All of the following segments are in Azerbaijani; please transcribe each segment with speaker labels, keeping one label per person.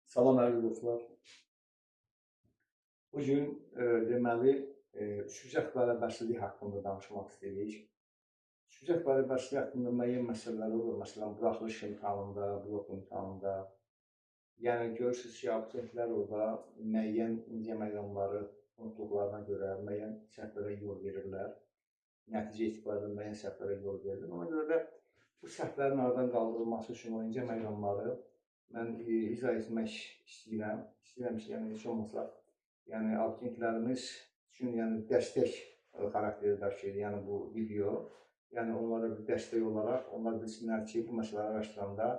Speaker 1: Salam əziz dostlar. Bu gün deməli üçbucaq bərabərsizliyi haqqında danışmaq istəyirik. Üçbucaq bərabərsizliyi haqqında müəyyən məsələlər olur. Məsələn, buraxılış imtahanında, blok imtahanında. Yəni görürsünüz ki, abituriyentlər orada müəyyən incə məqamları unutduqlarına görə müəyyən səhvlərə yol verirlər. Nəticə etibarilə müəyyən səhvlərə yol verilir. Ona görə də bu səhvlərin aradan qaldırılması üçün o incə məqamları mən izah etmək istəyirəm. İstəyirəm ki, yəni heç olmasa, yəni abituriyentlərimiz üçün yəni dəstək xarakteri daşıyır, yəni bu video. Yəni onlara bir dəstək olaraq onlar bilsinlər ki, bu məsələləri araşdıranda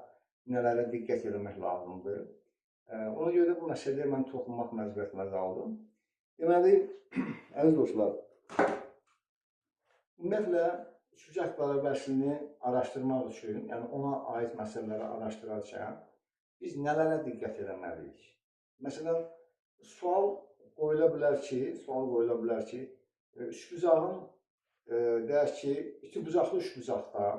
Speaker 1: nələrə diqqət etmək lazımdır. Ona görə də bu məsələyə mən toxunmaq məcburiyyətinə qaldım. Deməli, əziz dostlar, ümumiyyətlə üçbucaq bərabərsizliyini araşdırmaq üçün, yəni ona aid məsələləri araşdırarkən biz nələrə diqqət etməliyik? Məsələn, sual qoyula bilər ki, üçbucağın deyək ki, iki bucaqlı üçbucaqda,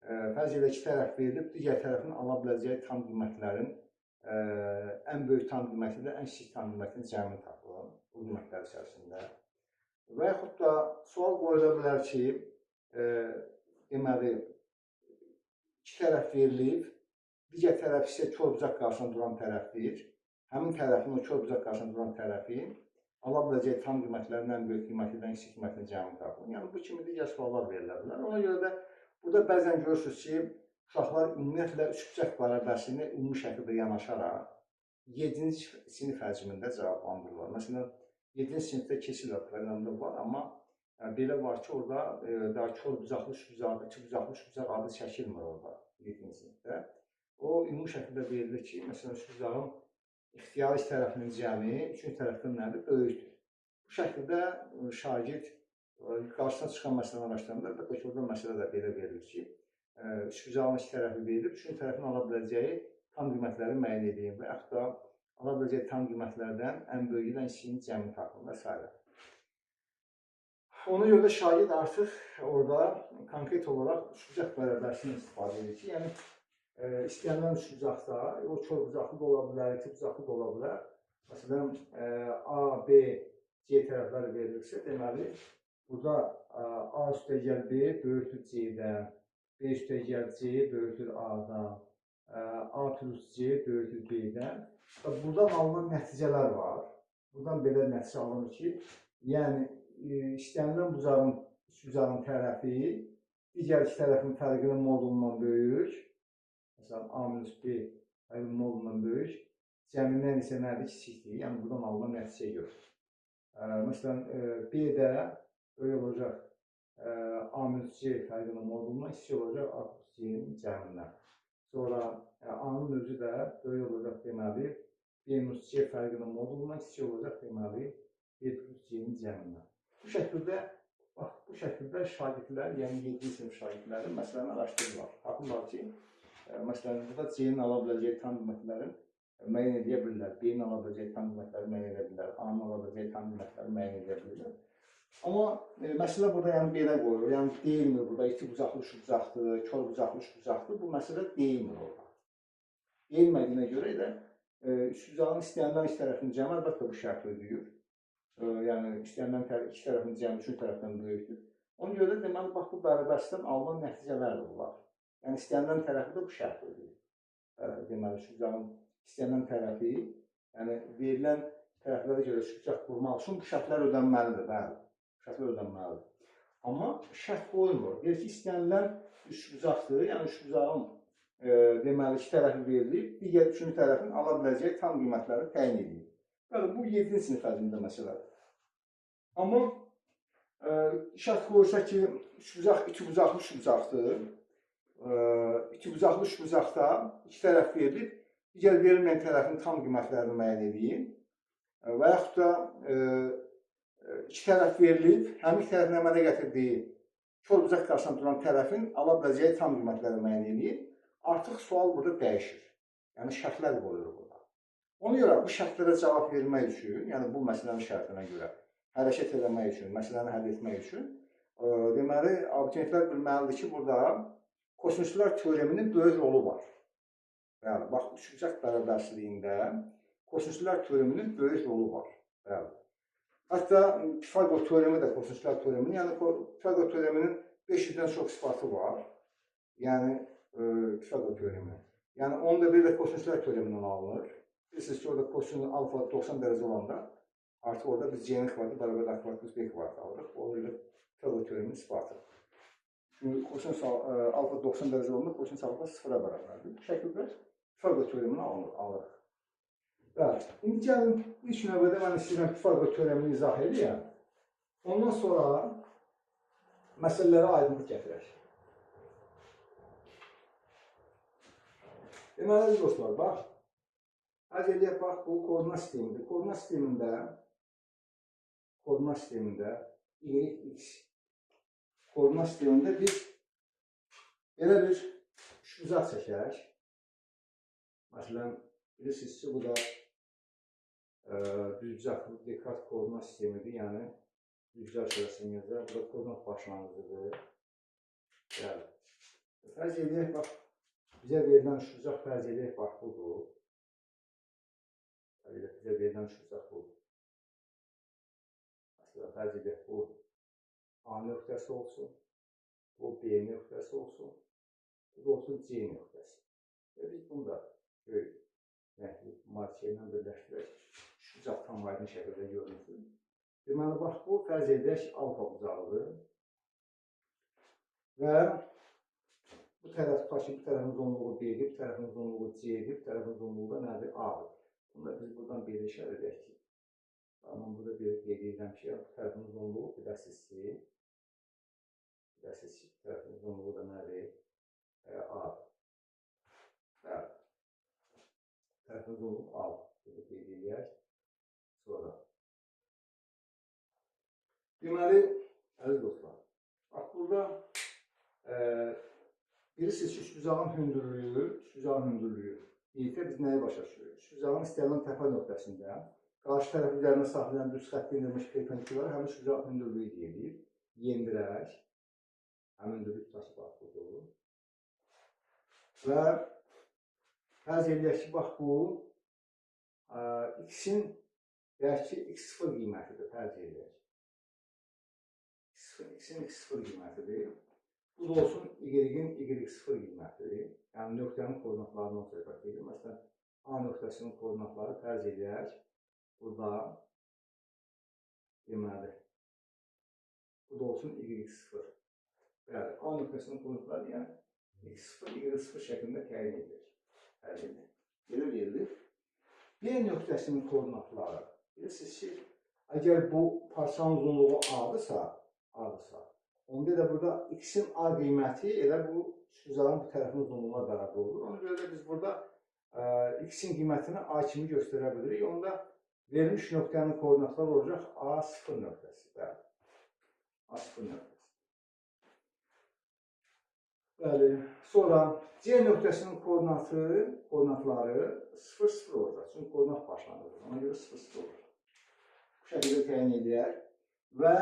Speaker 1: fərz elə iki tərəf verilib, digər tərəfin ala biləcəyi tam qiymətlərin ən böyük tam qiyməti ilə ən kiçik tam qiymətinin cəmini tapılır bu qiymətlər içərisində. Və yaxud da sual qoyula bilər ki, deməli, iki tərəf verilib, digər tərəf isə kör bucaq qarşısında duran tərəfdir. Həmin tərəfin, o kör bucaq qarşısında duran tərəfin ala biləcəyi tam qiymətlərin ən böyük qiyməti ilə kiçik qiymətinin cəmini tapılır. Yəni, bu kimi digər suallar verilə bilər. Ona görə də burada bəzən görürsünüz ki, uşaqlar ümumiyyətlə üçbucaq bərabərsizliyinə ümumi şəkildə yanaşaraq 7-ci sinif həcmində cavablandırırlar. Məsələn, 7-ci sinifdə keçirlər, proqramda var, amma belə var ki, orada daha kör bucaqlı üçbucaq, iki bucaqlı üçbucaq adı çəkilmir orada 7-ci sinifdə. O, ümumi şəkildə verilir ki, məsələn, üçbucağın ixtiyari iki tərəfinin cəmi üçüncü tərəfdən nədir? Böyükdür. Bu şəkildə şagird qarşısına çıxan məsələni araşdıranda, əlbəttə ki, orada məsələ də belə verilir ki, üçbucağın iki tərəfi verilib, üçüncü tərəfin ala biləcəyi tam qiymətləri müəyyən edin və yaxud da ala biləcəyi tam qiymətlərdən ən böyüyü ilə kiçiyinin cəmini tapın və s. Ona görə də şagird artıq orada konkret olaraq üçbucaq bərabərsizliyindən istifadə edir ki, yəni istənilən üçbucaqda, o kör bucaqlı da ola bilər, iki bucaqlı da ola bilər. Məsələn, A, B, C tərəfləri verilirsə, deməli, burada A üstəgəl B böyükdür C-dən, B üstəgəl C böyükdür A-dan, A plus C böyükdür B-dən. Buradan alınan nəticələr var. Buradan belə nəticə alınır ki, yəni istənilən bucağın, üçbucağın tərəfi digər iki tərəfin fərqinin modulundan böyük. Məsələn, A minus B fərqinin modulundan böyük. Cəmindən isə nədir? Kiçikdir. Yəni, buradan alınan nəticəyə görə. Məsələn, B də böyük olacaq A minus C fərqinin modulundan, kiçik olacaq A plus C-nin cəmindən. Sonra A-nın özü də böyük olacaq deməli, B minus C fərqinin modulundan, kiçik olacaq deməli, B plus C-nin cəmindən. Bu şəkildə, bax, bu şəkildə şagirdlər, yəni 7-ci sinif şagirdləri məsələni araşdırırlar. Tapırlar ki, məsələn, burada C-nin ala biləcəyi tam qiymətlərin müəyyən edə bilirlər, B-nin ala biləcəyi tam qiymətləri müəyyən edə bilirlər, A-nın ala biləcəyi tam qiymətləri müəyyən edə bilirlər. Amma məsələ burada yəni belə qoyulur, yəni deyilmir burada iki bucaqlı üçbucaqdır, kör bucaqlı üçbucaqdır, bu məsələ deyilmir orada. Deyilmədiyinə görə elə üçbucağın istənilən iki tərəfinin cəmi əlbəttə bu şərti ödəyir. Yəni istənilən iki tərəfin cəmi üçüncü tərəfdən böyükdür. Ona görə də deməli, bax, bu bərabərsizlikdən alınan nəticələrdir bunlar. Yəni istənilən tərəfi də bu şərti ödəyir. Deməli, üçbucağın istənilən tərəfi, yəni verilən tərəflərə görə üçbucaq qurmaq üçün bu şərtlər ödənməlidir, bəli. Şərtlər ödənməlidir. Amma şərt qoyulmur. Deyir ki, istənilən üçbucaqdır, yəni üçbucağın deməli, iki tərəfi verilib, digər üçüncü tərəfin ala biləcəyi tam qiymətləri təyin edilir. Bəli, bu 7-ci sinif həcmində məsələdir. Amma şərt qoyulsa ki, üçbucaq iki bucaqlı üçbucaqdır. İki bucaqlı üçbucaqda iki tərəf verilib, digər verilməyən tərəfin tam qiymətlərini müəyyən edin. Və yaxud da iki tərəf verilib, həmin tərəfin əmələ gətirdiyi kör bucaq qarşısında duran tərəfin ala biləcəyi tam qiymətləri müəyyən edin. Artıq sual burada dəyişir. Yəni, şərtlər qoyulur burada. Ona görə bu şərtlərə cavab vermək üçün, yəni bu məsələnin şərtinə görə hərəkət eləmək üçün, məsələni həll etmək üçün, deməli, abituriyentlər bilməlidir ki, burada kosinuslar teoreminin böyük rolu var. Bəli, bax, üçbucaq bərabərsizliyində kosinuslar teoreminin böyük rolu var. Bəli. Hətta Pifagor teoremi də kosinuslar teoreminin, yəni Pifagor teoreminin 500-dən çox isbatı var. Yəni Pifagor teoremi. Yəni onu da bir də kosinuslar teoremindən alınır. Bilirsiniz ki, orada kosinus alfa 90 dərəcə olanda artıq orada biz C-nin kvadratı bərabər A kvadrat plus B kvadratı alırıq. O da Pifagor teoreminin isbatı. Çünki kosinus alfa 90 dərəcə olanda kosinus alfa 0-a bərabərdir. Bu şəkildə Pifagor teoremini alırıq. Bəli. İndi gəlin, ilk növbədə mən istəyirəm Pifagor teoremini izah edəyəm. Ondan sonra məsələlərə aydınlıq gətirək. Deməli, dostlar, bax, ərz eləyək, bax, bu koordinat sistemidir. Koordinat sistemində Y, X koordinat sistemində biz belə bir üçbucaq çəkək. Məsələn, bilirsiniz ki, bu da düzbucaqlı Dekart koordinat sistemidir. Yəni, düzbucaq rəsm yazar. Bu da koordinat başlanğıcıdır. Bəli. Fərz eləyək, bax, bizə verilən üçbucaq fərz eləyək, bax, budur. Bizə verilən üçbucaq budur. Məsələn, fərz eləyək, bu A nöqtəsi olsun, bu B nöqtəsi olsun, bu da olsun C nöqtəsi. Və biz bunu da böyük rəngli marker ilə birləşdirək. Üçbucaq tam aydın şəkildə görünsün. Deməli, bax, bu fərz edək alfa bucağıdır. Və bu tərəf tutaq ki, bu tərəfin uzunluğu B-dir, bu tərəfin uzunluğu C-dir, bu tərəfin uzunluğu da nədir? A-dır. Bunu da biz buradan belə işarə edək ki, mən burada bir qeyd edirəm ki, bu tərəfin uzunluğu biləsiniz ki, bu tərəfin uzunluğu da nədir? A-dır. Bəli. Tərəfin uzunluğu A-dır. Belə qeyd edək. Sonra. Deməli, əziz dostlar, bax, burada bilirsiniz ki, üçbucağın hündürlüyü, birlikdə biz nəyi başa düşürük? Üçbucağın istənilən təpə nöqtəsində qarşı tərəf üzərinə saxlayan düz xətti endirmiş perpendikulara həmin üçbucağın hündürlüyü deyilir. Yendirək. Həmin hündürlük tutaq ki, bax, budur. Və fərz eləyək ki, bax, bu x-in, deyək ki, x0 qiymətidir, fərz eləyək. X-in x0 qiymətidir. Bu da olsun y-in y0 qiymətidir. Yəni, nöqtənin koordinatlarını söhbət edir. Məsələn, A nöqtəsinin koordinatları fərz eləyək. Burada, deməli, bu da olsun y0. Bəli, A nöqtəsinin koordinatları, yəni x0, y0 şəklində təyin edilir. Fərz edilir. Belə verilir. B nöqtəsinin koordinatları. Bilirsiniz ki, əgər bu parçanın uzunluğu A-dırsa, onda da burada x-in A qiyməti elə bu üçbucağın bu tərəfin uzunluğuna bərabər olur. Ona görə də biz burada x-in qiymətini A kimi göstərə bilirik. Onda verilmiş nöqtənin koordinatları olacaq A0 nöqtəsi. Bəli. A0 nöqtəsi. Bəli. Sonra C nöqtəsinin koordinatları 0, 0 olacaq. Çünki koordinat başlanır. Ona görə 0, 0 olacaq. Bu şəkildə təyin edək. Və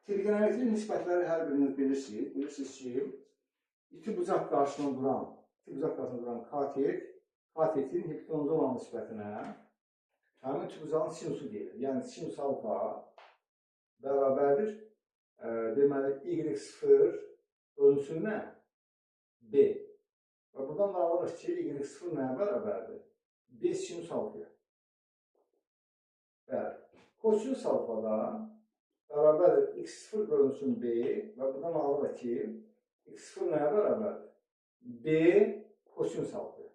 Speaker 1: trigonometrik nisbətləri hər biriniz bilirsiniz. Bilirsiniz ki, iti bucaq qarşısında duran katetin hipotenuza olan nisbətinə həmin iti bucağın sinusu deyilir. Yəni, sinus alfa bərabərdir. Deməli, y0 bölünsün nə? B. Və buradan da alırıq ki, y0 nəyə bərabərdir? B sinus alfaya. Bəli. Kosinus alfa da bərabərdir x0 bölünsün B və buradan alırıq ki, x0 nəyə bərabərdir? B kosinus alfaya.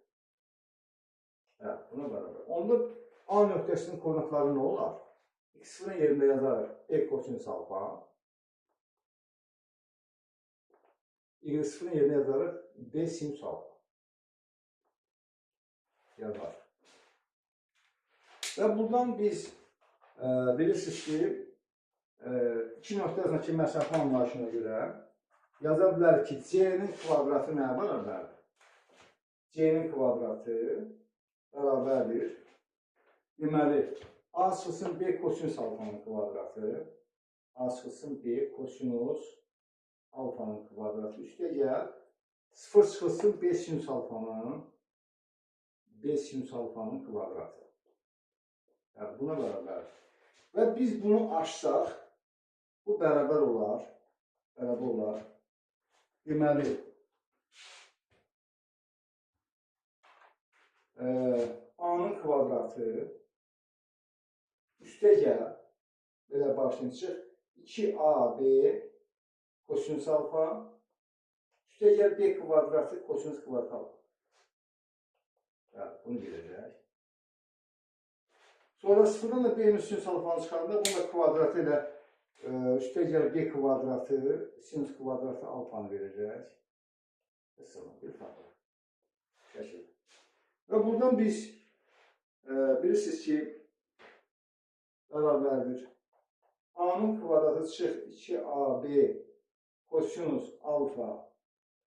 Speaker 1: Bəli, buna bərabər. Onda A nöqtəsinin koordinatları nə olar? X0-ın yerində yazarıq B kosinus alfa. Y0-ın yerinə yazarıq B sinus alfa. Yazarıq. Və buradan biz bilirsiniz ki, iki nöqtə arasındakı məsafə anlayışına görə yaza bilərik ki, C-nin kvadratı nəyə bərabərdir? C-nin kvadratı bərabərdir. Deməli, A çıxılsın B kosinus alfanın kvadratı, A çıxılsın B kosinus alfanın kvadratı. Üstə gəl, 0 çıxılsın B sinus alfanın B sinus alfanın kvadratı. Yəni, buna bərabər. Və biz bunu açsaq, bu bərabər olar. Bərabər olar. Deməli, A-nın kvadratı üstə gəl, belə başlayın, çıx, 2AB kosinus alfa, üstə gəl B kvadratı kosinus kvadratı alfa. Yəni, bunu verəcək. Sonra sıfırdan da B sinus alfanı çıxarında, bunu da kvadratı ilə üstə gəl B kvadratı sinus kvadratı alfanı verəcək. Məsələn, bir tapır. Şəkil. Və buradan biz bilirsiniz ki, bərabərdir. A-nın kvadratı çıx 2AB kosinus alfa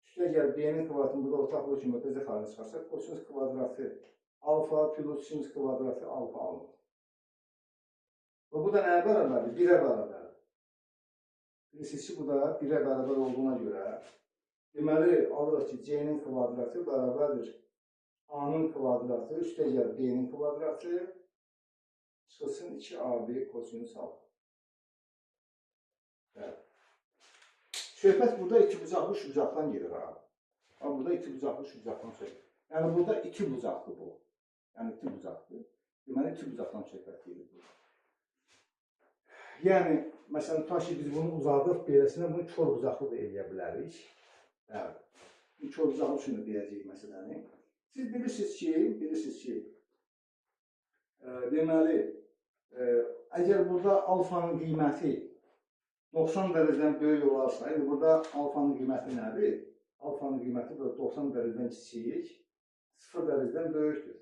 Speaker 1: üstə gəl B-nin kvadratını burada ortaqlı kimi ötəcək xaricə çıxarsa, kosinus kvadratı alfa plus sinus kvadratı alfa alınır. Və bu da nəyə bərabərdir? 1-ə bərabərdir. Bilirsiniz ki, bu da 1-ə bərabər olduğuna görə, deməli, alırıq ki, C-nin kvadratı bərabərdir A-nın kvadratı, üstə gəl B-nin kvadratı, çıxılsın 2AB kosinus alfa. Evet. Söhbət burada iki bucaqlı üçbucaqdan gedir ha. Burada iki bucaqlı üçbucaqdan söhbət. Yəni burada iki bucaqlı bu. Yəni iki bucaqlı. Deməli iki bucaqdan söhbət gedir burada. Yəni məsələn tutaq ki, biz bunu uzadıq beləsinə, bunu kör bucaqlı da eləyə bilərik. Bəli. Kör bucaqlı üçün də deyəcəyik məsələni. Siz bilirsiniz ki, deməli, əgər burada alfanın qiyməti 90 dərəcədən böyük olarsa, indi burada alfanın qiyməti nədir? Alfanın qiyməti burada 90 dərəcədən kiçik, 0 dərəcədən böyükdür.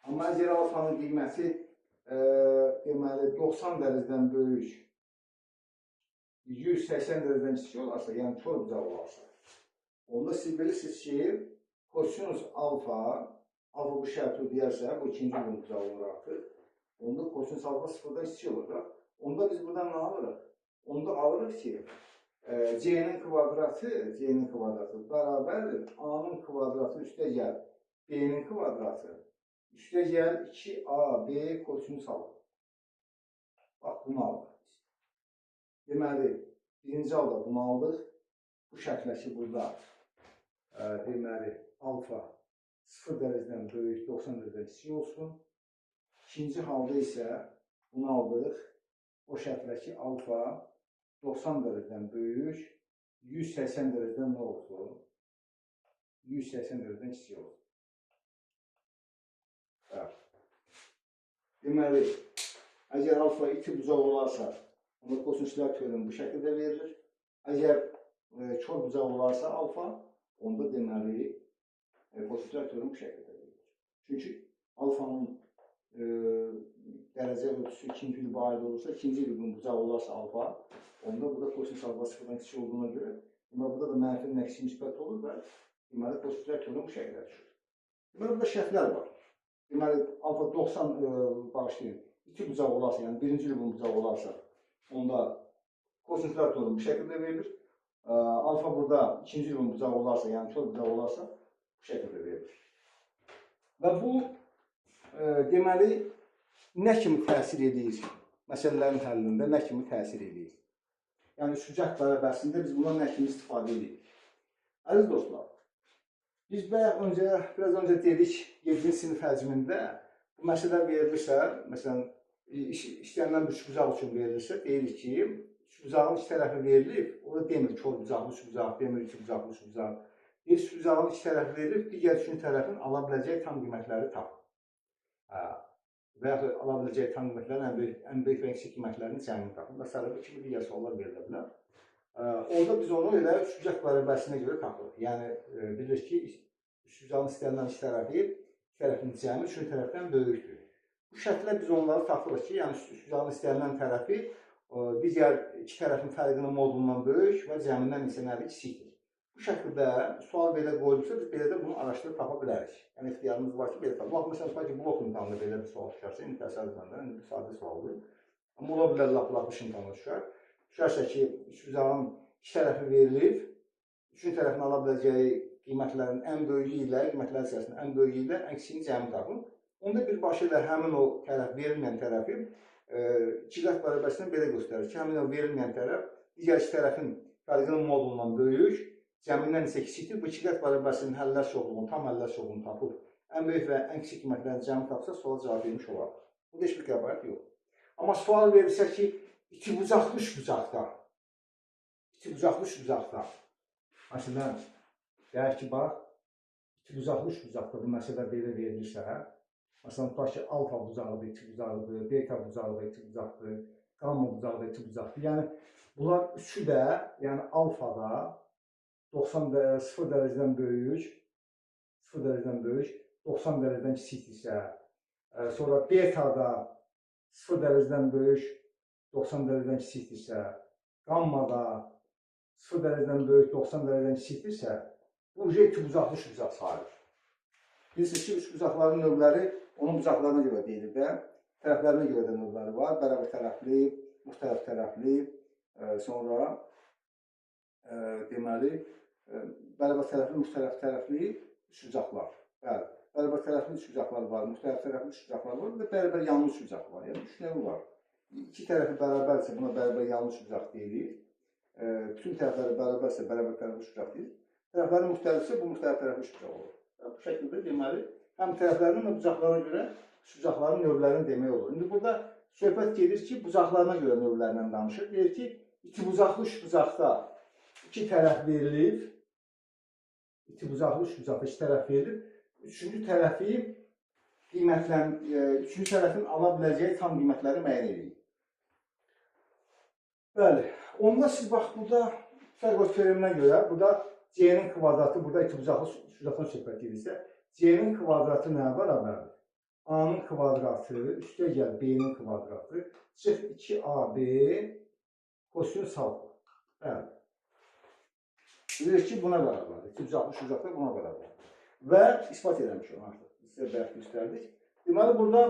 Speaker 1: Amma əgər alfanın qiyməti deməli 90 dərəcədən böyük, 180 dərəcədən kiçik olarsa, yəni kör bucaq olarsa, onda siz bilirsiniz ki, kosinus alfa, alfa bu şərti ödəyərsə, bu ikinci bucaq olur artıq, onda kosinus alfa 0-dan kiçik olacaq. Onda biz buradan nə alırıq? Onda alırıq ki, C-nin kvadratı bərabərdir A-nın kvadratı üstə gəl B-nin kvadratı üstə gəl 2AB kosinus alfa. Bax, bunu aldıq biz. Deməli, birinci halda bunu aldıq. Bu şərtlə ki, burada deməli, alfa 0 dərəcədən böyük, 90 dərəcədən kiçik olsun. İkinci halda isə bunu aldıq. O şərtlə ki, alfa 90 dərəcədən böyük, 180 dərəcədən nə olsun? 180 dərəcədən kiçik olsun. Evet. Deməli, əgər alfa iki bucaq olarsa, onda kosinuslar teoremi bu şəkildə verilir. Əgər kör bucaq olarsa alfa, onda deməli, kosinuslar teoremi bu şəkildə verilir. Çünki alfanın dərəcə ölçüsü ikinci lübə aid olursa, ikinci lübün bucağı olarsa alfa, onda burada kosinus alfa sıfırdan kiçik olduğuna görə, deməli, burada da mənfinin əksi müsbət olur və deməli, kosinuslar teoremi bu şəkildə düşür. Deməli, burada şərtlər var. Deməli, alfa 90, bağışlayın, iki bucaq olarsa, yəni birinci lübün bucağı olarsa, onda kosinuslar teoremi bu şəkildə verilir. Alfa burada ikinci lübün bucağı olarsa, yəni kör bucağı olarsa, bu şəkildə verilir. Və bu, deməli, nə kimi təsir edir? Məsələlərin həllində nə kimi təsir edir? Yəni, üçbucaq bərabərliyində biz bundan nə kimi istifadə edirik? Əziz dostlar, biz biraz öncə dedik, 7-ci sinif həcmində bu məsələ verilirsə, məsələn, istənilən bir üçbucaq üçün verilirsə, deyirik ki, üçbucağın iki tərəfi verilib, orada demir kör bucaqlı üçbucaq, demir iki bucaqlı üçbucaq. Bir üçbucağın iki tərəfi verilib, digər üçüncü tərəfin ala biləcəyi tam qiymətləri tapın. Və yaxud ala biləcəyi tam qiymətlərin ən böyük və kiçik qiymətlərinin cəmini tapın. Məsələn, bu kimi digər suallar verilə bilər. Orada biz onu elə üçbucaq bərabərliyinə görə tapırıq. Yəni, bilirik ki, üçbucağın istənilən iki tərəfi, iki tərəfin cəmi üçüncü tərəfdən böyükdür. Bu şərtlə biz onları tapırıq ki, yəni üçbucağın istənilən tərəfi digər iki tərəfin fərqinin modulundan böyük və cəmindən isə nədir? Kiçikdir. Bu şəkildə sual belə qoyulursa, biz belə də bunu araşdırıb tapa bilərik. Yəni, ixtiyarımız var ki, belə tapaq. Bax, məsələn, tutaq ki, blok imtahanında belə bir sual düşərsə, indi təsadüfən də, indi bir sadə sualdır. Amma ola bilər, lap-lap iş imtahanına düşər. Düşərsə ki, üçbucağın iki tərəfi verilib, Üçüncü tərəfin ala biləcəyi qiymətlərin ən böyüyü ilə, qiymətlər içərisində ən böyüyü ilə ən kiçiyini cəmi tapın. Onda birbaşa ilə həmin o tərəf, verilməyən tərəfi iki qat bərabərsizdən belə göstərir ki, həmin o verilməyən tərəf digər iki tərəfin fərqinin modulundan böyük, cəmindən isə kiçikdir. Bu iki qat bərabərsizliyin həllər çoxluğunu, tam həllər çoxluğunu tapıb, ən böyük və ən kiçik qiymətlərin cəmi tapsa, suala cavab vermiş olar. Burada heç bir qəbaət yox. Amma sual verilsə ki, iki bucaqlı üç bucaqda, iki bucaqlı üç bucaqda, məsələn, deyək ki, bax, iki bucaqlı üç bucaqda bu məsələ belə verilirsə, məsələn, tutaq ki, alfa bucağıdır, iki bucaqlıdır, beta bucağıdır, iki bucaqlıdır, qamma bucağıdır, iki bucaqlıdır. Yəni, bunlar üçü də, yəni alfada 0 dərəcədən böyük, 0 dərəcədən böyük, 90 dərəcədən kiçikdirsə, sonra betada 0 dərəcədən böyük, 90 dərəcədən kiçikdirsə, qammada 0 dərəcədən böyük, 90 dərəcədən kiçikdirsə, bu iki bucaqlı üç bucaq sayılır. Bilirsiniz ki, üç bucaqların növləri onun bucaqlarına görə deyilir də, tərəflərinə görə də növləri var. Bərabər tərəfli, müxtəlif tərəfli, sonra deməli, bərabər tərəfli, müxtəlif tərəfli üç bucaqlar. Bəli. Bərabər tərəfli üç bucaqlar var, müxtəlif tərəfli üç bucaqlar var və bərabər yanlı üç bucaq var. Yəni, üç növü var. İki tərəfi bərabərsə buna bərabər yanlı üç bucaq deyilir. Bütün tərəfləri bərabərsə bərabər tərəfli üç bucaq deyilir. Tərəfləri müxtəlifsə bu müxtəlif tərəfli üç bucaq olur. Bu şəkildə deməli, həm tərəflərinin və bucaqlarına görə üç bucaqların növlərini demək olur. İndi burada söhbət gedir ki, bucaqlarına görə növlərindən danışır. Deyir ki, iki bucaqlı üç bucaqda iki tərəf verilib, iki bucaqlı üç bucaqda iki tərəf verilib. Üçüncü tərəfi üçüncü tərəfin ala biləcəyi tam qiymətləri müəyyən edirik. Bəli, onda siz bax burada Pifaqor teoreminə görə burada C-nin kvadratı, burada iki bucaqlı üç bucaqdan söhbət edirsə, C-nin kvadratı nəyə bərabərdir? A-nın kvadratı, üstə gəl B-nin kvadratı, çıx 2AB kosinüs alfa. Bəli. Bilirik ki, buna bərabərdir. İki bucaqlı üç bucaqda buna bərabərdir. Və ispat eləmişik artıq. Sizə bayaq göstərdik. Deməli, burada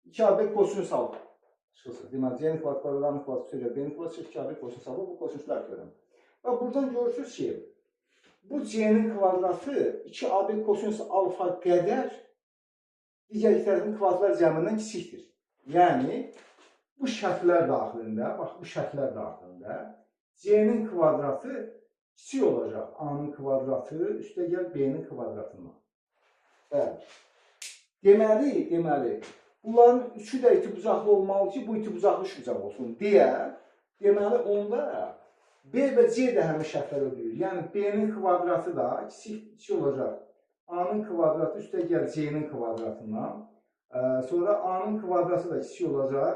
Speaker 1: 2AB kosinüs alfa çıxılsın. Deməli, C-nin kvadratı, A-nın kvadratı, üstə gəl B-nin kvadratı, çıx 2AB kosinüs alfa, bu kosinüslər teoremi. Və buradan görürsünüz ki, bu C-nin kvadratı 2AB kosinüs alfa qədər digər iki tərəfin kvadratlar cəmindən kiçikdir. Yəni, bu şərtlər daxilində, bax, bu şərtlər daxilində C-nin kvadratı kiçik olacaq. A-nın kvadratı, üstə gəl B-nin kvadratından. Bəli. Deməli, bunların üçü də iki bucaqlı olmalı ki, bu iki bucaqlı üç bucaq olsun deyə, deməli, onda B və C də həmin şərtləri ödəyir. Yəni, B-nin kvadratı da kiçik olacaq. A-nın kvadratı üstə gəl C-nin kvadratından. Sonra A-nın kvadratı da kiçik olacaq.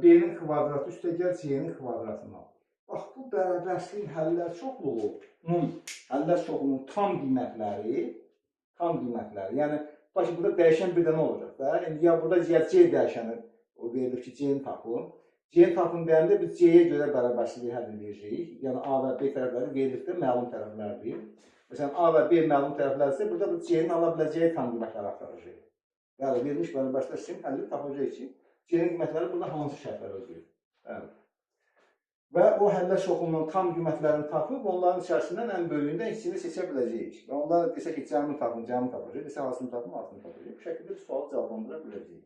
Speaker 1: B-nin kvadratı üstə gəl C-nin kvadratından. Bax, bu bərabərsizliyin həllər çoxluğunun tam qiymətləri, yəni, bax ki, burada dəyişən bir də nə olacaq da? İndi ya burada ya C dəyişəni verilir ki, C-ni tapın. C-ni tapın deyəndə biz C-yə görə bərabərsizliyi həll edəcəyik. Yəni, A və B tərəfləri verilib də məlum tərəflərdir. Məsələn, A və B məlum tərəflərsə, burada bu C-nin ala biləcəyi tam qiymətləri axtaracaq. Bəli, verilmiş bərabərsizlik sistemi həllini tapacaq ki, C-nin qiymətləri burada hansı şərtləri ödəyir. Bəli. Və o həllər çoxluğunun tam qiymətlərini tapıb, onların içərisindən ən böyüyünü də ikisini seçə biləcəyik. Və onlar desək ki, cəmi tapın, cəmi tapacaq, desək asını tapın, asını tapacaq. Bu şəkildə biz sualı cavablandıra biləcəyik.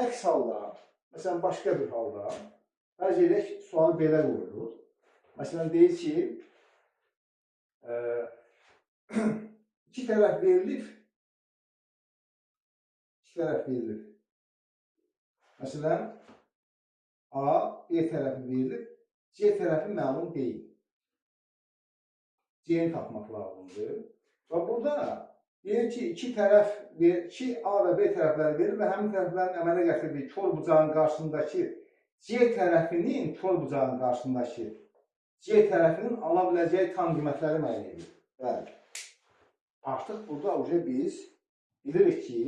Speaker 1: Əks halda, məsələn, başqa bir halda, fərz edək, sualı belə qoyulur. Məsələn, deyir ki, iki tərəf verilib, iki tərəf verilib. Məsələn, A, B tərəfi verilib, C tərəfi məlum deyil. C-ni tapmaq lazımdır. Və burada deyir ki, iki tərəf, iki A və B tərəfləri verir və həmin tərəflərin əmələ gətirdiyi kor bucağın qarşısındakı C tərəfinin, kor bucağın qarşısındakı C tərəfinin ala biləcəyi tam qiymətləri müəyyən edir. Bəli. Artıq burada biz bilirik ki,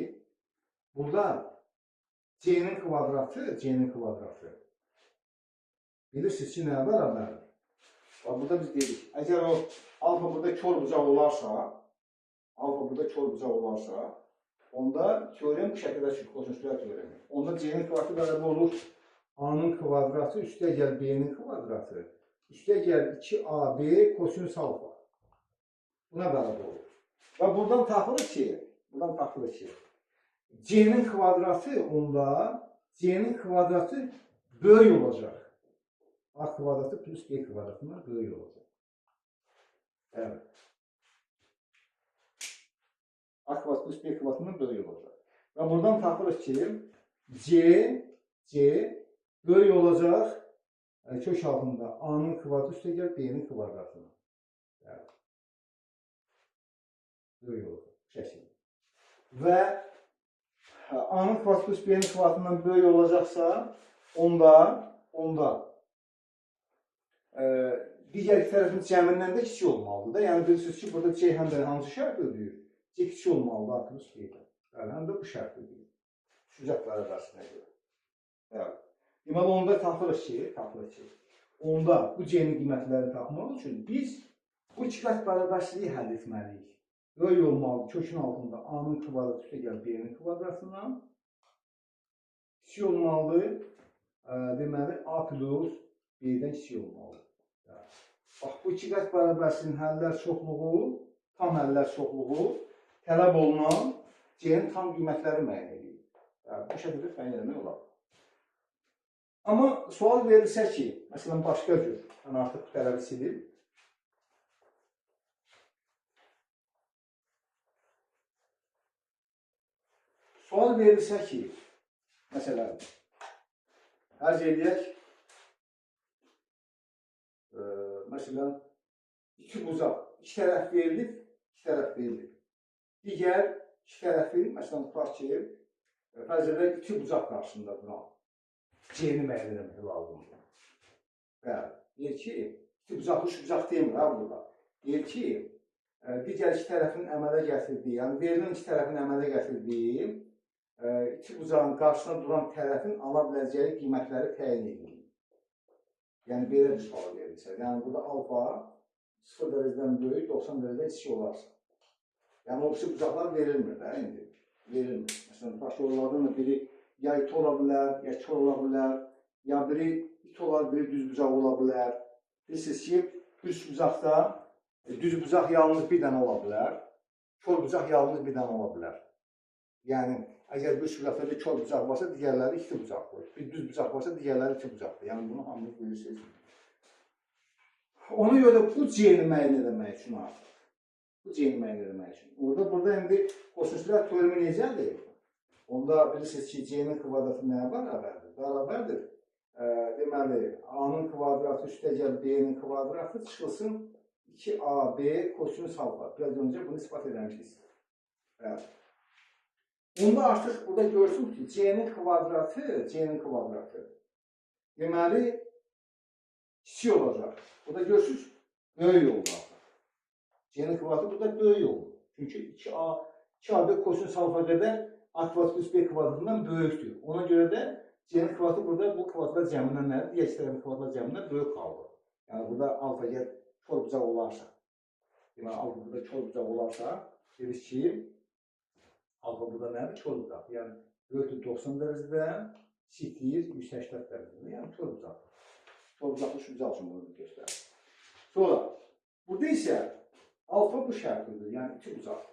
Speaker 1: burada C-nin kvadratı, C-nin kvadratı. Bilirsiniz ki, nəyə bərabərdir? Bax, burada biz deyirik, əgər o alfa burada kor bucaq olarsa, alfa burada kor bucaq olarsa, onda teorem bu şəkildə çıxır, kosinüslər teoremi. Onda C-nin kvadratı bərabər olur A-nın kvadratı, üstə gəl B-nin kvadratı, üstə gəl 2AB kosinüs alfa. Buna bərabər olur. Və buradan tapılır ki, C-nin kvadratı onda, C-nin kvadratı böyük olacaq. A kvadratı plus B kvadratından böyük olacaq. Evet. A kvadratı plus B kvadratından böyük olacaq. Və buradan tapırıq ki, C böyük olacaq kök altında A-nın kvadratı üstəgəl B-nin kvadratına. Evet. Böyük olacaq. Şəkildə. Və A-nın kvadratı plus B-nin kvadratından böyük olacaqsa, onda digər iki tərəfin cəmindən də kiçik olmalıdır da. Yəni bilirsiniz ki, burada C həm də hansı şərt ödəyir? C kiçik olmalıdır A plus B-dən. Bəli, həm də bu şərt ödəyir. Üçbucaq bərabərsinə görə. Bəli. Deməli, onda tapırıq ki, onda bu C-nin qiymətlərini tapmaq üçün biz bu iki qat bərabərsizliyi həll etməliyik. Böyük olmalıdır kökün altında A-nın kvadratı üstəgəl B-nin kvadratından. Kiçik olmalıdır, deməli, A plus B-dən kiçik olmalıdır. Bax, bu iki qat bərabərsizliyin həllər çoxluğu, tam həllər çoxluğu tələb olunan C-nin tam qiymətləri müəyyən edir. Bu şəkildə təyin etmək olar. Amma sual verilsə ki, məsələn, başqa cür, mən artıq bu tələbi silim. Sual verilsə ki, məsələn, fərz eləyək, məsələn, iki bucaq, iki tərəf verilib, Digər iki tərəfin, məsələn, tutaq ki, fərz edək, iki bucaq qarşısında duran C-ni müəyyən etmək lazımdır. Bəli, deyir ki, iki bucaqlı üç bucaq demir ha burada. Deyir ki, digər iki tərəfin əmələ gətirdiyi, yəni verilən iki tərəfin əmələ gətirdiyi iki bucağın qarşısına duran tərəfin ala biləcəyi qiymətləri təyin edilir. Yəni, belə bir sual verilsə. Yəni, burada alfa 0 dərəcədən böyük, 90 dərəcədən kiçik olarsa. Yəni, o birisi bucaqlar verilmir də indi. Verilmir. Məsələn, başqa onlardan da biri ya iti ola bilər, ya kör ola bilər, ya biri iti olar, biri düz bucaq ola bilər. Bilirsiniz ki, düz bucaqda düz bucaq yalnız bir dənə ola bilər, kör bucaq yalnız bir dənə ola bilər. Yəni, əgər bir bucaqda bir kör bucaq varsa, digərləri iki bucaqdır. Bir düz bucaq varsa, digərləri iki bucaqdır. Yəni, bunu hamınız bilirsiniz. Ona görə bu C-ni müəyyən eləmək üçün artıq. Bu C-ni müəyyən eləmək üçün. Burada indi kosinüslər teoremi necədir? Onda bilirsiniz ki, C-nin kvadratı nəyə bərabərdir? Bərabərdir. Deməli, A-nın kvadratı üstəgəl B-nin kvadratı çıxılsın 2AB kosinüs alfa. Biraz öncə bunu ispat eləmişdik. Bəli. Onda artıq burada görürsünüz ki, C-nin kvadratı, deməli, kiçik olacaq. Burada görürsünüz, böyük oldu artıq. C-nin kvadratı burada böyük oldu. Çünki 2AB kosinüs alfa qədər A kvadratı plus B kvadratından böyükdür. Ona görə də C-nin kvadratı burada bu kvadratlar cəmindən nədir? Digər iki tərəfin kvadratlar cəmindən böyük qaldı. Yəni, burada alfa əgər kör bucaq olarsa, deməli, alfa burada kör bucaq olarsa, dedik ki, alfa burada nədir? Kör bucaq. Yəni, böyükdür 90 dərəcədən, kiçikdir 180 dərəcədən. Yəni, kör bucaq. Kör bucaqlı üç bucaq üçün bunu göstərir. Sonra, burada isə alfa bu şərtidir, yəni iki bucaq.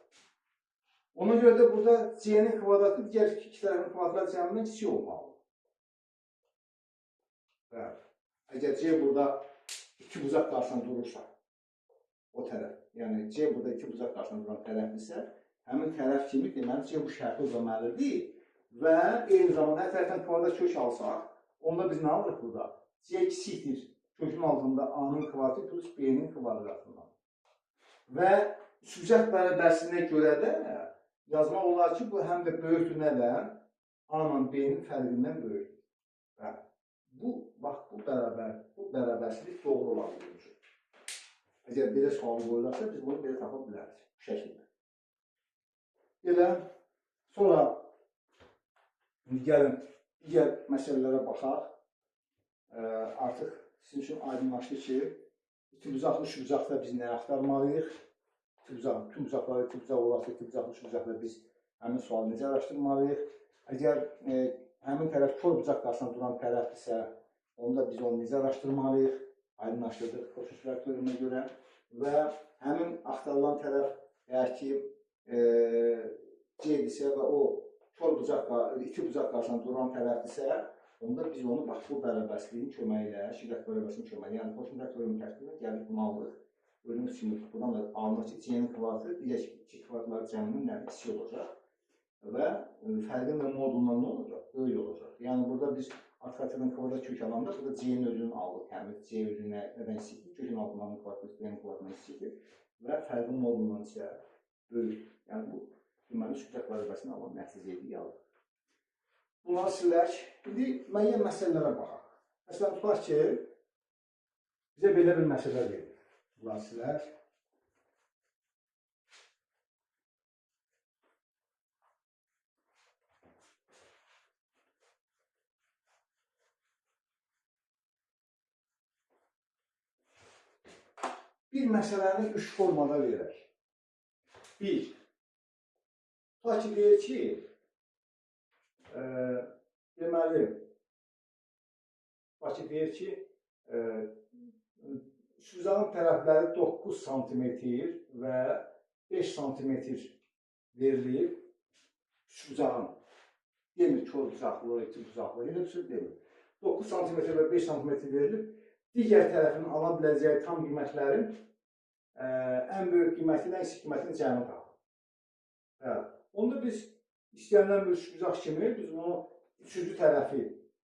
Speaker 1: Ona görə də burada C-nin kvadratı digər iki tərəfin kvadrat cəmindən kiçik olmalıdır. Bəli. Əgər C burada iki bucaq qarşısında durursa, o tərəf, yəni C burada iki bucaq qarşısında duran tərəfdirsə, həmin tərəf kimi, deməli, C bu şərti ödəməlidir və eyni zamanda hər tərəfdən kvadrat kök alsaq, onda biz nə alırıq burada? C kiçikdir kökün altında A-nın kvadratı plus B-nin kvadratından. Və üçbucaq bərabərsizliyinə görə də yazmaq olar ki, bu həm də böyükdür nədən? A ilə B-nin fərqindən böyükdür. Bəli. Bu, bax, bu bərabərsizlik doğru ola bilir. Əgər belə sualı qoyularsa, biz bunu belə tapa bilərik bu şəkildə. Belə, sonra gəlin digər məsələlərə baxaq. Artıq sizin üçün aydınlaşdı ki, iki bucaqlı, üç bucaqda biz nəyə axtarmalıyıq? Tüm bucaqları iki bucaq olarsa, iki bucaqlı, üç bucaqda biz həmin sualı necə araşdırmalıyıq? Əgər həmin tərəf kör bucaq qarşısında duran tərəfdirsə, onda biz onu necə araşdırmalıyıq? Aydınlaşdırdıq kosinüslər teoreminə görə və həmin axtarılan tərəf deyək ki, C-dirsə və o kör bucaq, iki bucaq qarşısında duran tərəfdirsə, onda biz onu bax bu bərabərsliyin köməyi ilə, şiddət bərabərsliyin köməyi ilə, yəni kosinuslar teoremi tərkibində gəlib bunu alırıq. Gördüyünüz kimi buradan da alınır ki, C-nin kvadratı digər iki kvadratların cəminin nədir? Kiçik olacaq və fərqin də modulundan nə olacaq? Böyük olacaq. Yəni burada biz A kvadratından kvadrat kök alanda burada C-nin özünü aldıq. Yəni C özünü nədən kiçikdir? Kökün altından kvadrat B-nin kvadratından kiçikdir və fərqin modulundan isə böyükdür. Yəni bu deməli şiddət bərabərsini alan nəticə idi, alır. Bunları silək. İndi müəyyən məsələlərə baxaq. Məsələn, tutaq ki, bizə belə bir məsələ verilir. Bunları silək. Bir məsələni üç formada verək. Bir, tutaq ki, deyir ki, deməli, tutaq ki, deyir ki, üçbucağın tərəfləri 9 sm və 5 sm verilib üçbucağın. Demir, kör bucaqlı, iki bucaqlı, elə bir şey demir. 9 sm və 5 sm verilib. Digər tərəfin ala biləcəyi tam qiymətlərin ən böyük qiyməti ilə kiçik qiymətinin cəmi tapır. Bəli. Onda biz istənilən bir üçbucaq kimi biz bunu üçüncü tərəfi,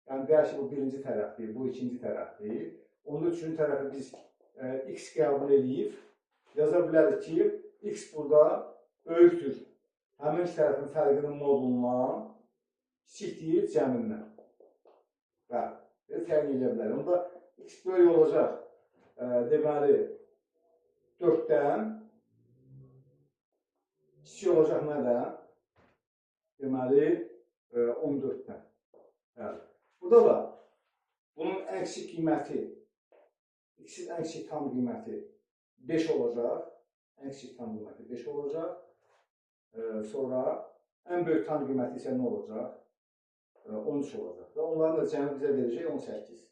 Speaker 1: yəni deyək ki, bu birinci tərəfdir, bu ikinci tərəfdir. Onda üçüncü tərəfi biz x qəbul eləyib, yaza bilərik ki, x burada böyükdür. Həmin iki tərəfin fərqinin modulundan, kiçikdir cəmindən. Bəli, belə təyin edə bilərik. Onda x böyük olacaq, deməli, 4-dən, kiçik olacaq nədən? Deməli, 14-dən. Bəli. Burada da bunun ən kiçik qiyməti, x-in ən kiçik tam qiyməti 5 olacaq. Ən kiçik tam qiyməti 5 olacaq. Sonra ən böyük tam qiyməti isə nə olacaq? 13 olacaq. Və onların da cəmi bizə verəcək 18.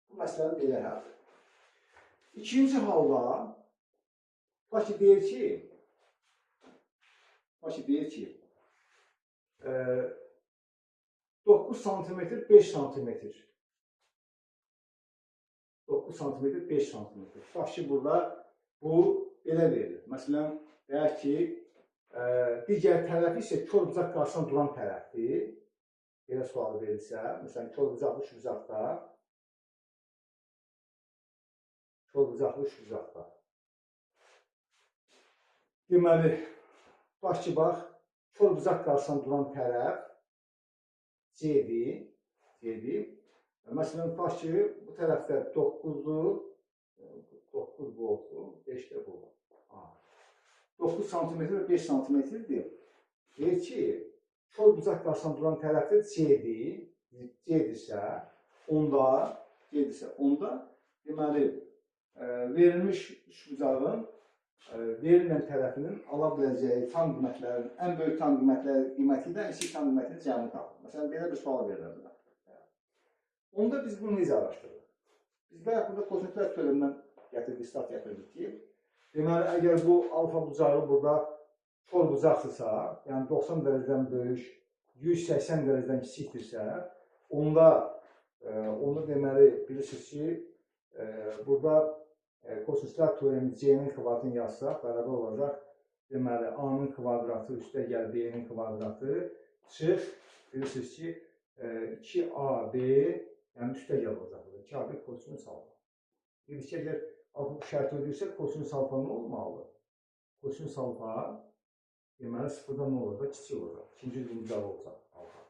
Speaker 1: Bu məsələni belə həll edir. İkinci halda, tutaq ki, deyir ki, 9 sm 5 sm. 9 sm 5 sm. Tutaq ki, burada bu belə verilir. Məsələn, deyək ki, digər tərəfi isə kör bucaq qarşısında duran tərəfdir. Belə sual verilsə, məsələn, kör bucaqlı üçbucaqda, kör bucaqlı üçbucaqda. Deməli, tutaq ki, bax, kör bucaq qarşısında duran tərəf C-dir, C-dir. Məsələn, tutaq ki, bu tərəfdə 9-dur, 9 bu olsun, 5 də bu. 9 sm və 5 sm-dir. Deyir ki, kör bucaq qarşısında duran tərəfdə C-dir, C-dirsə, onda, C-dirsə, onda, deməli, verilmiş üçbucağın verilməyən tərəfinin ala biləcəyi tam qiymətlərin, ən böyük tam qiyməti ilə kiçik tam qiymətinin cəmini tapır. Məsələn, belə bir sual verilir burada. Onda biz bunu necə araşdırırıq? Biz bayaq burada kosinuslar teoremindən gətirdik, istat gətirdik ki, deməli, əgər bu alfa bucağı burada kör bucaqdırsa, yəni 90 dərəcədən böyük, 180 dərəcədən kiçikdirsə, onda, onu deməli, bilirsiniz ki, burada kosinuslar teoremi C-nin kvadratını yazsaq, bərabər olacaq, deməli, A-nın kvadratı üstə gəl B-nin kvadratı çıx, bilirsiniz ki, 2AB, yəni üstə gəl olacaq burada, 2AB kosinus alfa. Dedik ki, əgər alfa bu şərti ödəyirsə, kosinus alfa nə olmalıdır? Kosinus alfa, deməli, sıfırdan nə olacaq? Kiçik olacaq. İkinci cürbün bucağı olacaq alfa.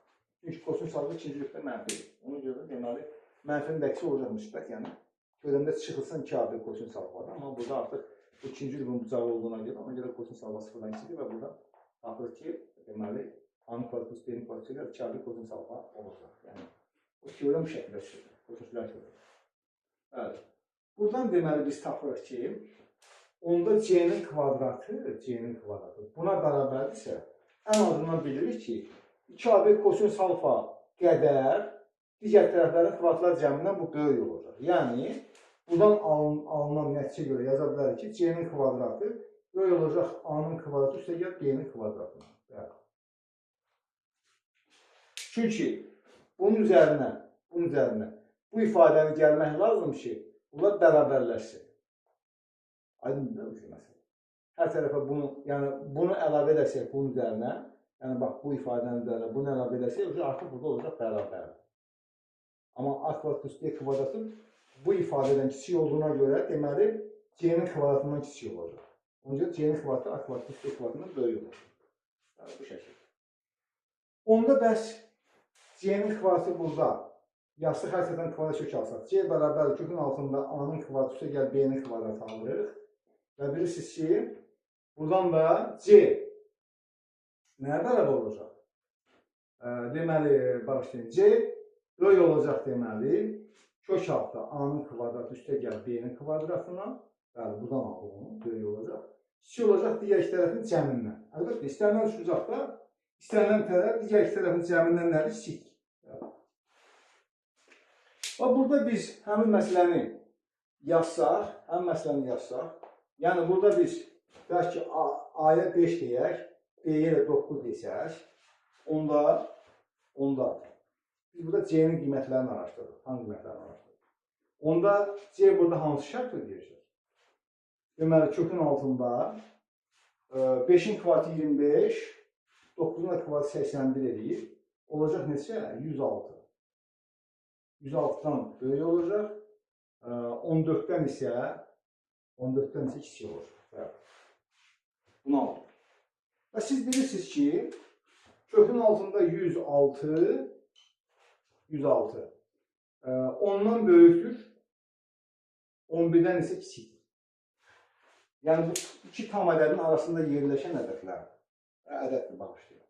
Speaker 1: Çünki kosinus alfa ikinci cürbdə mənfidir. Ona görə deməli, mənfinin də əksi olacaq müsbət, yəni teoremdə çıxılsın 2AB kosinus alfadan, amma burada artıq bu ikinci cürbün bucağı olduğuna görə, ona görə kosinus alfa sıfırdan kiçikdir və burada tapırıq ki, deməli, A-nın kvadratı plus B-nin kvadratı ilə 2AB kosinus alfa olacaq. Yəni, bu teorem bu şəkildə çıxır, kosinuslar teoremi. Bəli. Buradan deməli biz tapırıq ki, onda C-nin kvadratı, C-nin kvadratı buna bərabərdirsə, ən azından bilirik ki, 2AB kosinus alfa qədər digər tərəflərin kvadratlar cəmindən bu böyük olacaq. Yəni, Buradan alınan nəticə görə yaza bilərik ki, C-nin kvadratı böyük olacaq A-nın kvadratı üstə gəl B-nin kvadratına. Bəli. Çünki bunun üzərinə bu ifadəni gəlmək lazım ki, bunlar bərabərləşsin. Aydındır da bu məsələ. Hər tərəfə bunu, yəni bunu əlavə edərsək bunun üzərinə, yəni bax bu ifadənin üzərinə bunu əlavə edərsək, artıq burada olacaq bərabər. Amma A kvadrat plus B kvadratı bu ifadədən kiçik olduğuna görə, deməli, C-nin kvadratından kiçik olacaq. Ona görə C-nin kvadratı A kvadrat plus B kvadratından böyük olacaq. Yəni, bu şəkildə. Onda bəs C-nin kvadratı burada yazsıq, hər tərəfdən kvadrat kök alsaq. C bərabər kökün altında A-nın kvadratı üstə gəl B-nin kvadratı alırıq. Və bilirsiniz ki, buradan da C nəyə bərabər olacaq? Deməli, bağışlayın, C böyük olacaq deməli, kök altda A-nın kvadratı üstə gəl B-nin kvadratına. Bəli, buradan aldıq onu, böyük olacaq. Kiçik olacaq digər iki tərəfin cəmindən. Əlbəttə, istənilən üçbucaqda istənilən tərəf digər iki tərəfin cəmindən nədir? Kiçikdir. Və burada biz həmin məsələni yazsaq, yəni burada biz deyək ki, A-ya 5 deyək, B-yə də 9 desək, onda biz burada C-nin qiymətlərini araşdırırıq, tam qiymətlərini araşdırırıq. Onda C burada hansı şərt ödəyəcək? Deməli, kökün altında 5-in kvadratı 25, 9-un da kvadratı 81 eləyir. Olacaq neçə? 106. 106-dan böyük olacaq. 14-dən isə kiçik olacaq. Bunu aldıq. Və siz bilirsiniz ki, kökün altında 106, 10-dan böyükdür, 11-dən isə kiçikdir. Yəni, bu iki tam ədədin arasında yerləşən ədədlər, ədəddir, bağışlayın.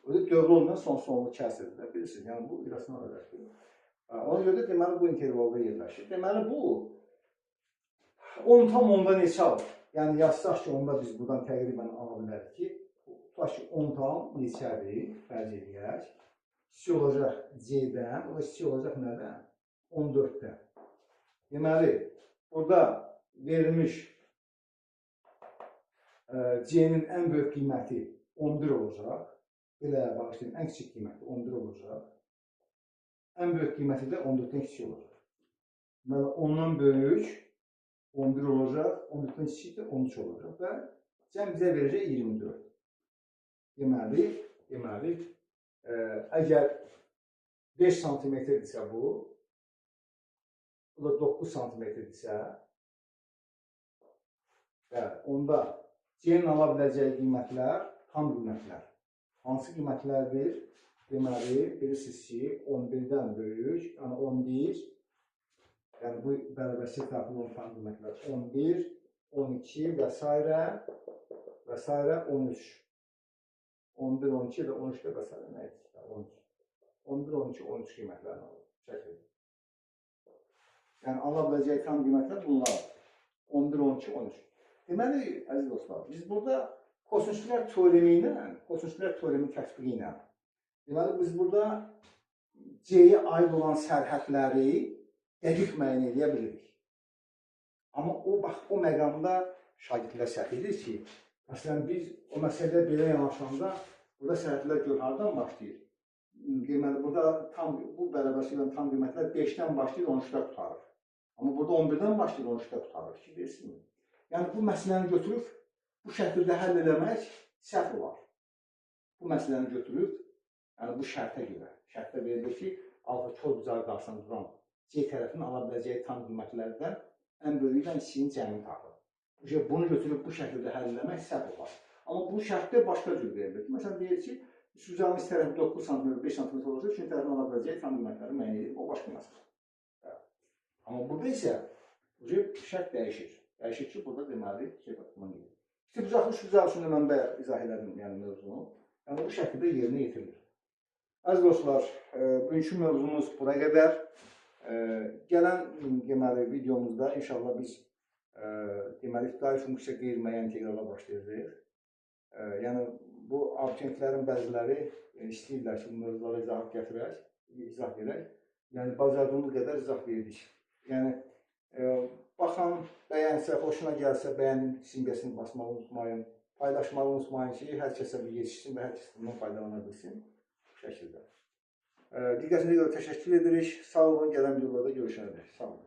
Speaker 1: Öyle dövrü olmayan son-sonlu kəsirdir, bilirsiniz. Yəni, bu irrasional ədəddir. Ona görə də, deməli, bu intervalda yerləşir. Deməli, bu 10 tam 10-da neçə alır? Yəni, yazsaq ki, onda biz buradan təqribən ala bilərik ki, tutaq ki, 10 tam neçədir, fərz eləyək. Kiçik olacaq C-dən, o da kiçik olacaq nədən? 14-dən. Deməli, burada verilmiş C-nin ən böyük qiyməti 11 olacaq. Belə bağışlayın, ən kiçik qiyməti 11 olacaq. Ən böyük qiyməti də 14-dən kiçik olacaq. Deməli, 10-dan böyük 11 olacaq, 14-dən kiçik də 13 olacaq və cəm bizə verəcək 24. Deməli, əgər 5 santimetrdirsə bu da 9 santimetrdirsə, bəli, onda C-nin ala biləcəyi qiymətlər tam qiymətlər. Hansı qiymətlərdir? Deməli, bilirsiniz ki, 11-dən böyük, yəni 11, yəni bu bərabərsizlik daxil olan tam qiymətlər 11, 12 və s. və s. 13. 11, 12 və 13 də və s. nə etdik? 13. 11, 12, 13 qiymətlərini alır. Şəkildə. Yəni, ala biləcəyi tam qiymətlər bunlardır. 11, 12, 13. Deməli, əziz dostlar, biz burada kosinüslər teoremi ilə, kosinüslər teoremi tətbiqi ilə, deməli, biz burada C-yə aid olan sərhədləri dəqiq müəyyən edə bilirik. Amma o, bax, o məqamda şagirdlər səhv edir ki, məsələn, biz o məsələdə belə yanaşanda burada sərhədlər gör hardan başlayır. Deməli, burada tam, bu bərabərsizliklə tam qiymətlər 5-dən başlayır, 13-də qurtarır. Amma burada 11-dən başlayır, 13-də qurtarır. Ki, bilirsinizmi? Yəni, bu məsələni götürüb, bu şəkildə həll eləmək səhv olar. Bu məsələni götürüb, yəni bu şərtə görə, şərtdə verilir ki, alfa kor bucağı qarşısında duran C tərəfinin ala biləcəyi tam qiymətlərdən ən böyüyü ilə kiçiyinin cəmini tapır. Bunu götürüb bu şəkildə həll eləmək səhv olar. Amma bu şərtdə başqa cür verilir. Məsələn, deyir ki, üçbucağın üst tərəfi 9 cm, 5 cm olursa, üçüncü tərəfin ala biləcəyi tam qiymətləri müəyyən edir. O başqa məsələ. Amma burada isə şərt dəyişir. Dəyişir ki, burada deməli, bundan gedir. İşte bucaqlı üçbucaq üçün də mən bayaq izah elədim, yəni mövzunu. Yəni bu şəkildə yerinə yetirilir. Əziz dostlar, bugünkü mövzumuz bura qədər. Gələn deməli videomuzda inşallah biz deməli ibtidai funksiya qeyri-müəyyən inteqrala başlayacağıq. Yəni bu abituriyentlərin bəziləri istəyirlər ki, bu mövzulara izah gətirək, izah verək. Yəni bacardığımız qədər izah verdik. Yəni Baxan bəyənsə, xoşuna gəlsə, bəyən simgəsini basmağı unutmayın. Paylaşmağı unutmayın ki, hər kəsə bir yetişsin və hər kəs bundan faydalana bilsin. Bu şəkildə. Diqqətinizə görə təşəkkür edirik. Sağ olun, gələn videolarda görüşənədək. Sağ olun.